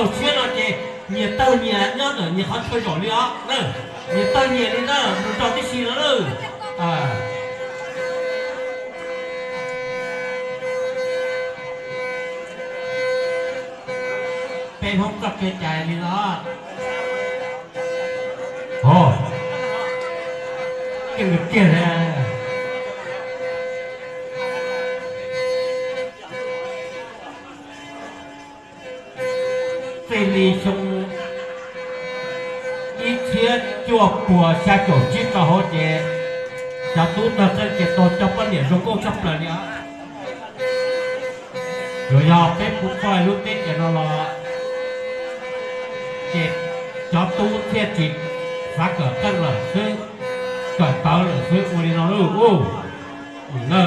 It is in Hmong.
Tau siab no ces nyias tawg nyias nyob ntawm nyias qhov chaw zaum li os na. Nyias tawg nyias li na, mus rau tib si no na. Peb Hmoob txoj kev cai li no. Kiag kiag. Txij li xyoo ib txhiab cuaj puas xya caum tsib rau hauv ces cov tub tawg qeej ces tau cov poj niam zoo nkauj tshaj plaws li os. Yuav yog peb puv txoj lub teb chaws no los ces cov tub thiaj tsis xav kawm qeej lawm xwb, kawm tawv lawm xwb, ua li no lub u na.